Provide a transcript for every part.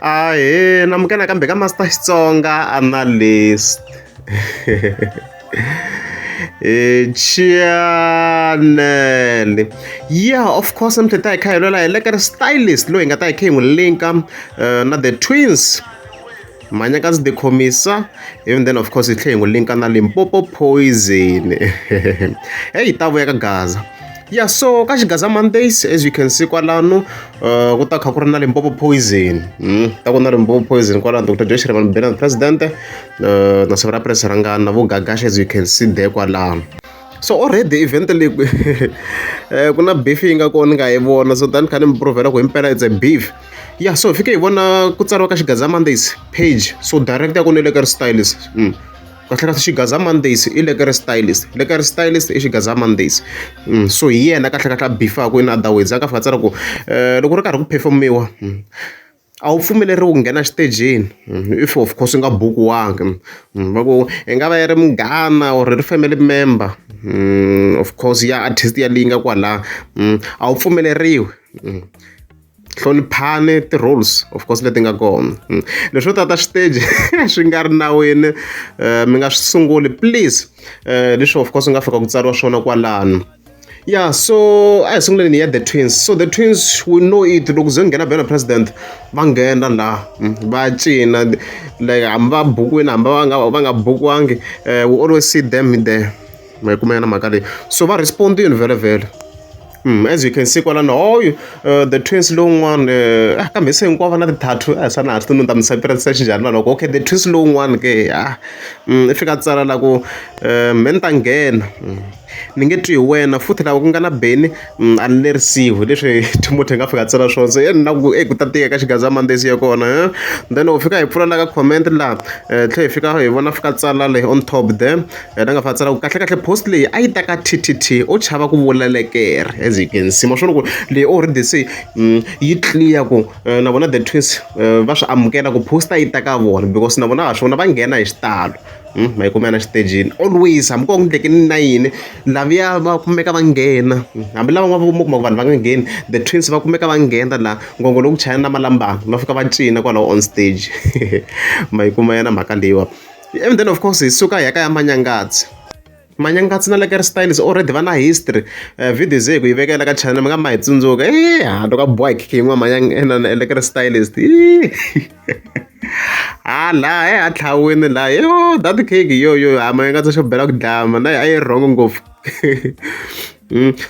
Ahee namukela nakambe ka Master Xitsonga Analyst channel yeah of course namuntlha hi ta hi kha hi lwela hi le ka ri stylist loyi hi nga ta hi kha hi n'wi linka na the twins Manyakazi the Khomisa even then of course hi tlhela hi n'wi linka na Limpopo Poison heyi ta vuya ka Gaza. Ya so ka Xigaza Mondays as you can see kwalano ku ta kha ku ri na Limpopo Poison ta ku na Limpopo Poison kwalano Doctor Joe Shirimani Benard president na Sivu ra Press Rhangani na vo Gagash as you can see there kwalano. So already event leyi ku na beef yi nga kona ni nga yi vona so tani kha ni mi provhela ku himpela it's a beef. Ya so hi fike hi vona ku tsariwa ka Xigaza Mondays page so direct ya kona yi le ka ri stylist. Kahlekahle Xigaza Mondays i Lekere Stylist, Lekere Stylist i Xigaza Mondays. So hi yena kahlekahle a beef-aku in other words a nga fika a tsala ku loko ku ri karhi ku perform-iwa a wu pfumeleriwi ku nghena xitejini if of course u nga bukiwangi. Va ku i nga va yi ri munghana or ri family member of course ya artist yaleyi nga kwalaya a wu pfumeleriwi. Hloniphani ti-rules of course leti nga kona. Leswo tata xiteji swi nga ri nawini mi nga swi sunguli please, leswi of course ku nga fika ku tsariwa swona kwalano. Ya so a hi sunguleni hi ya the twins. So the twins we know it loko ze ku nghena Benny President va nghena laha va cina like hambi va bukiwini hambi va nga va nga bukiwangi we always see them there. Ma yi kuma yona mhaka leyi. So va respond-ini vhele vhele. As you can see kwalano hoyo the twins lowun'wana kambe se hinkwavo va na ti-tattoo a swa na ha swi tivi ni ta mi separate xinjhani vanhu okay the twins lowun'wana ke ah i fika a tsala la ku mehe ni ta nghena ni nge twi hi wena futhi lava ku nga na Benny a ni lerisiwi hi leswi Timothy a nga fika a tsala swona se na ku ku ta tika ka Xigaza Mondays ya kona then u fika hi pfula la ka comment laha tlhela hi fika hi vona fika tsala le on top there yena a nga fika a tsala ku kahlekahle post leyi a yi ta ka T_T_T o chava ku vula lekere as you can see ma swi vona ku leyi already se yi clear ku na vona the twins va swi amukela ku post a yi ta ka vona because na vona ha swi vona va nghena hi xitalo ma yi kuma na xitejini always hambi ko ku endleke na yini laviya va kumeka va nghena hambi lava va mi kuma ku vanhu va nga ngheni the twins va kumeka va nghena laha ngongo loko chaya na malambana va fika va cina kwalaho on stage ma yi kuma yena mhaka leyiwa and then of course hi suka hi ya ka ya Manyangatsi. Manyangatsi na Lekere Stylist already va na history video ze hi ku yi vekela ka channel mi nga ma hi tsundzuka ha loko a boha hi khikhi yin'wana na Lekere Stylist ha laha he a tlhawini laha yo that cake yo yo ha Manyangatsi xo bela ku dlaya na a yi wrong ngopfu.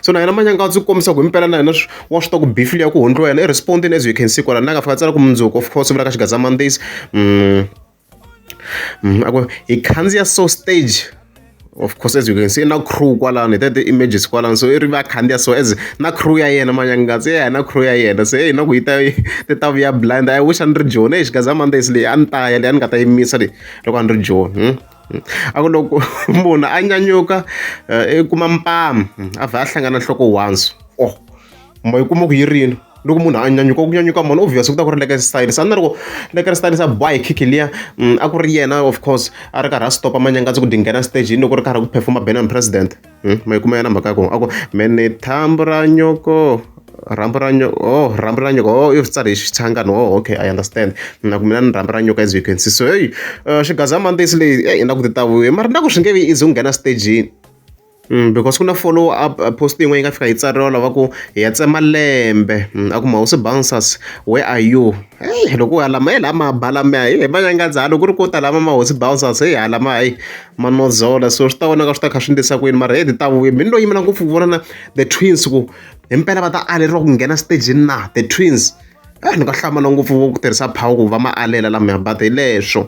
So na yena Manyangatsi ku kombisa ku himpela na yena wa swi tiva ku beef liya ku hundliwa yena i respond-ini as you can see kwala na nga fika a tsala ku mundzuku of course u vula ka Xigaza Mondays a ku hi khandziya so stage of course as you can see na crew kwalano hi tete images kwalano so i ri va khandziya so as na crew ya yena Manyangatsi ya na crew ya yena se na ku yi ta ti ta vuya blind I wish a ni ri Joni hey Xigaza Mondays leyi a ni ta ya leyi a ni nga ta yimisa leyi loko a ni ri Joni a ku loko munhu a nyanyuka i kuma mpama a vha a hlangana nhloko once oh ma yi kuma ku yi rini loko munhu a nyanyuka ku nyanyuka munhu obvious ku ta ku ri Lekere Stylist a ni ri ku Lekere Stylist a boha hi khikhi liya a ku ri yena of course a ri karhi a stop-a Manyangatsi ku di nghena stage loko ri karhi ku perform-a Benny President ma yi kuma yena mhaka ya kona a ku me ni thambu ra nyoko rhambu ra nyoko oh rhambu ra nyoko oh i swi tsale hi Xichangani oh okay I understand na ku mina ni rhambu ra nyoko as you can see so hey Xigaza Mondays leyi hey na ku ti ta vuya mara na ku swi nge vi easy ku nghena stagini because ku na follow up post yin'wana yi nga fika yi tsariwa lava ku hi ya tsema lembe a ku Mahosi bouncers where are you hey loko u lama hey lama ba lamaya hey Manyangatsi ha loko ku ri ko ta lama Mahosi bouncers hey hala ma hayi ma nozola so swi ta vonaka swi ta kha swi endlisa ku yini mara hey ti ta vuya mina lo yimela ngopfu ku vona na the twins ku himpela va ta aleriwa ku nghena stagini na the twins ni nga hlamala ngopfu ku tirhisa power ku va ma alela lamaya but hi leswo.